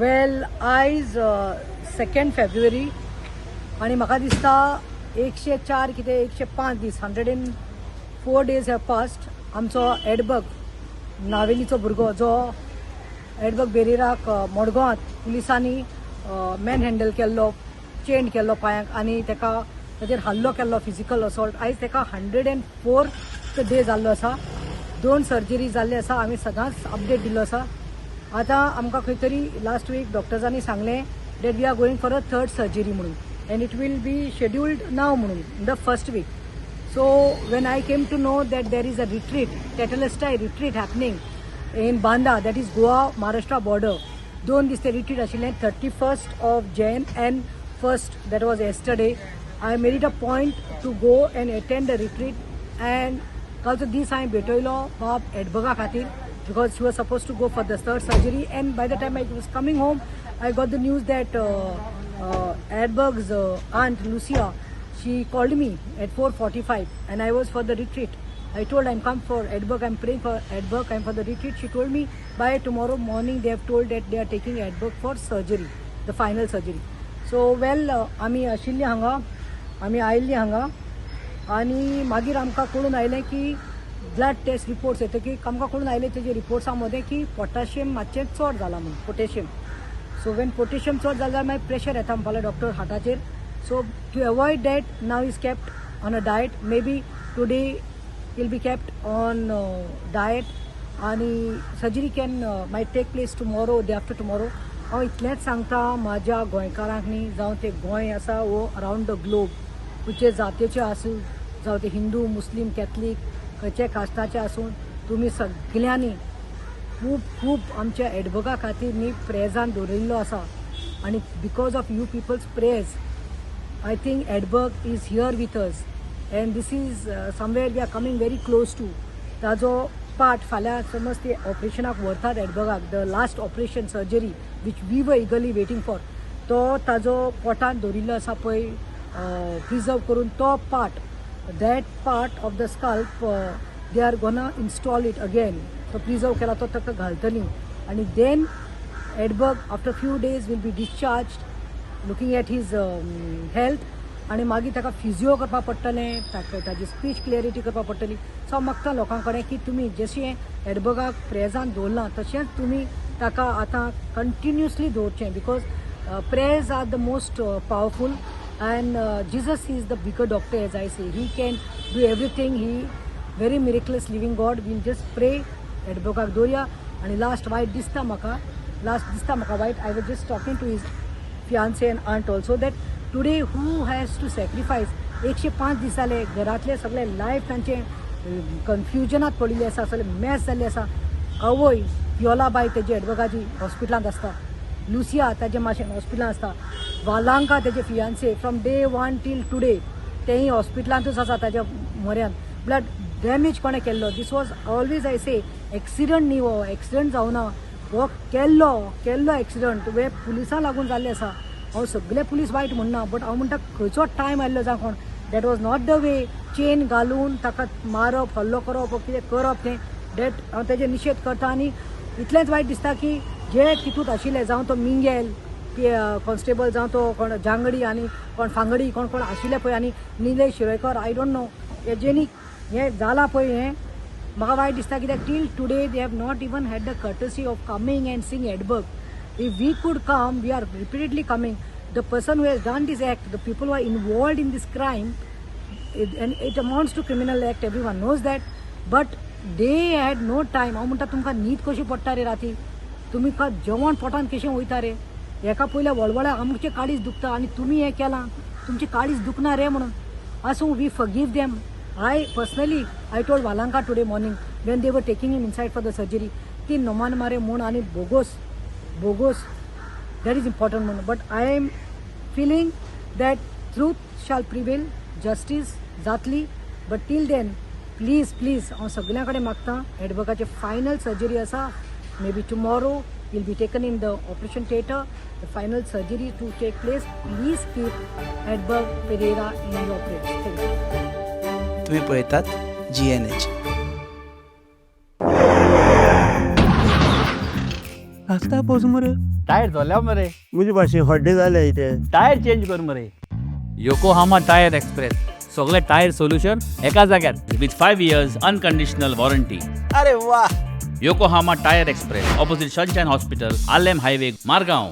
वेल, आयज सेकंड फेब्रुवारी आनी म्हाका दिसता 104 कितें 105 दीस, 104 days have passed. आमचो एडबर्ग नावेलीचो भुरगो जो एडबर्ग पेरेराक मडगांवांत पुलिसांनी मॅन हँडल केल्लो, चेन केल्लो पांयांक आनी ताका ताचेर हल्लो केल्लो, फिजिकल असॉल्ट, आयज ताका 104th day जाल्लो आसा. दोन सर्जरी जाल्ले आसा. आमी सदांच अपडेट दिल्लो आसा. आतां आमकां खंय तरी लास्ट वीक डॉक्टर्सांनी सांगलें that we are going for a third surgery म्हणून and it will be scheduled now म्हणून in the first week. So when I came to know that there is a retreat, Tetelestai retreat happening in Banda, that is Goa Maharashtra border, 2 दीस ते retreat आशिल्लें, 31st of Jan and 1st, that was yesterday, I made it a point to go and attend the retreat and कालचो दीस हांवें भेटयलो बाब एडबर्गा खातीर because he was supposed to go for the third surgery. And by the time I was coming home, I got the news that Edberg's aunt Lucia, she called me at 4:45 and I was for the retreat. I told, "I'm come for Edberg, I'm praying for Edberg, I'm for the retreat." She told me by tomorrow morning they have told that they are taking Edberg for surgery, the final surgery. So well, आमी आशिल्ली हांगा, आमी आयिल्ली हांगा आनी मागीर आमकां कळून आयलें की ब्लड टेस्ट रिपोर्ट्स येतकीर आमकां कळून आयलें तेजे रिपोर्ट्सां मदें की पोटाशियम मातशें चड जालां म्हणून, पोटेशियम. सो वेन पोटेशियम चड जालें जाल्यार मागीर प्रेशर येता म्हणपाक doctor हार्टाचेर. So to avoid that, now he's kept on a diet. Maybe today will be kept on diet आणि surgery can might take place tomorrow, day after tomorrow. हांव इतलेंच सांगता म्हाज्या गोंयकारांक न्ही, जावं ते गोंय आसा वो अरावंड the globe खंयचे जातीचे आसूं, जावं ते हिंदू, मुस्लीम, कॅथलीक, खंयचे कास्टाचे आसूं, तुमी सगल्यांनी खूब खूब आमच्या एडबर्गा खातीर न्ही प्रेयर्सान दवरिल्लो आसा आणि because of you people's prayers, I think Edberg is here with us and this is somewhere we are coming very close to. ताजो पार्ट फाल्यां समज ते ऑपरेशनाक व्हरतात एडबर्गाक, the last operation surgery which we were eagerly waiting for, तो ताजो पोटान दवरिल्लो आसा पळय प्रिजर्व करून, तो part, that part of the scalp, they are gonna install it again. तो प्रिजर्व केला तो ताका घालतली आनी then Edberg after few days will be discharge, looking at his health. आनी मागीर ताका फिजियो करपाक पडटलें, ताका ताजी स्पीच क्लियरिटी करपाक पडटली. सो हांव मागता लोकां कडेन की तुमी जशें एडबर्गाक प्रेयर्सान दवरलां तशेंच तुमी ताका आतां कंटिन्युअसली दवरचें because prayers are the most powerful and Jesus is the bigger doctor. As I say, he can do everything. He very miraculous living God. We'll just pray. एडबर्गाक दवरया. आनी लास्ट वायट दिसता म्हाका, लास्ट दिसता म्हाका वायट. I was just talking to his fiance and aunt also that today who has to sacrifice, 105 दीस जाले, घरांतले सगळे लायफ तांचे कन्फ्युजनात पडिल्ले आसा, सगळे मॅस जाल्ले आसा. आवय पियोलाबाय तेजी एडबर्गाची हॉस्पिटलांत आसता, लुसिया ताजे माशेन हॉस्पिटलांत आसता, वालांका तेजे fiance from day one till today तेंय हॉस्पिटलांतूच आसा ताज्या म्हऱ्यान. म्हळ्यार डॅमेज कोणें केल्लो? This was always, I say, accident न्ही, हो एक्सिडंट जावना, हो केल्लो केल्लो एक्सिडंट वे पुलिसां लागून जाल्ले आसा. हांव सगळे पुलीस वायट म्हणना, बट हांव म्हणटा खंयचो टायम आयल्लो जावं कोण, that was not the way. Chain घालून ताका मारप, हल्लो करप, कितें करप तें, that हांव तेजेर निशेध करता. आनी इतलेंच वायट दिसता की जे तितूंत आशिल्ले, जावं तो मिंगेल कॉन्स्टेबल, जावं तो कोण जांगडी आनी कोण फांगडी, कोण कोण आशिल्ले पळय, आनी निलेश शिरोयकर, I don't know हेजेनी हें जालां पळय, हें म्हाका वायट दिसता कित्याक till today they have not even had the courtesy of coming and seeing Edberg. If we could come, we are repeatedly coming. The person who has done this act, the people who are involved in this crime, and it amounts to criminal act, everyone knows that, but they had no time. हांव म्हणटा तुमकां न्हीद कशी पडटा रे राती? तुमी जेवण पोटान कशें वयता रे? हेका पयल्या वळवळ्या आमचें काळीज दुखता आनी तुमी हें केलां, तुमचें काळीज दुखना रे म्हणून. आसूं, we forgive them. I personally, I told Valanka today morning when they were taking him inside for the surgery, ती नोमान मारे म्हूण आनी बोगोस बोगोस, that is important म्हणून. But I am feeling that truth shall prevail, justice जातली. But till then, please, please, हांव सगळ्यां कडेन मागता, एडबर्गाचे फायनल सर्जरी आसा. Maybe tomorrow will be taken in the operation theatre, the final surgery to take place. Please keep Edberg Pereira in your prayers. Thank you. तुम्ही पळयतात GNH. रास्ता पावस मरे. टायर जोल्या मरे. म्हजे भाशेन हड्डे जाले इथे. टायर चेंज कर मरे. योकोहामा टायर एक्सप्रेस, सगळे टायर सोल्युशन एका जाग्यार with 5 years unconditional warranty. अरे वा. Yokohama Tire Express, opposite Sunshine Hospital, Alem Highway, Margao.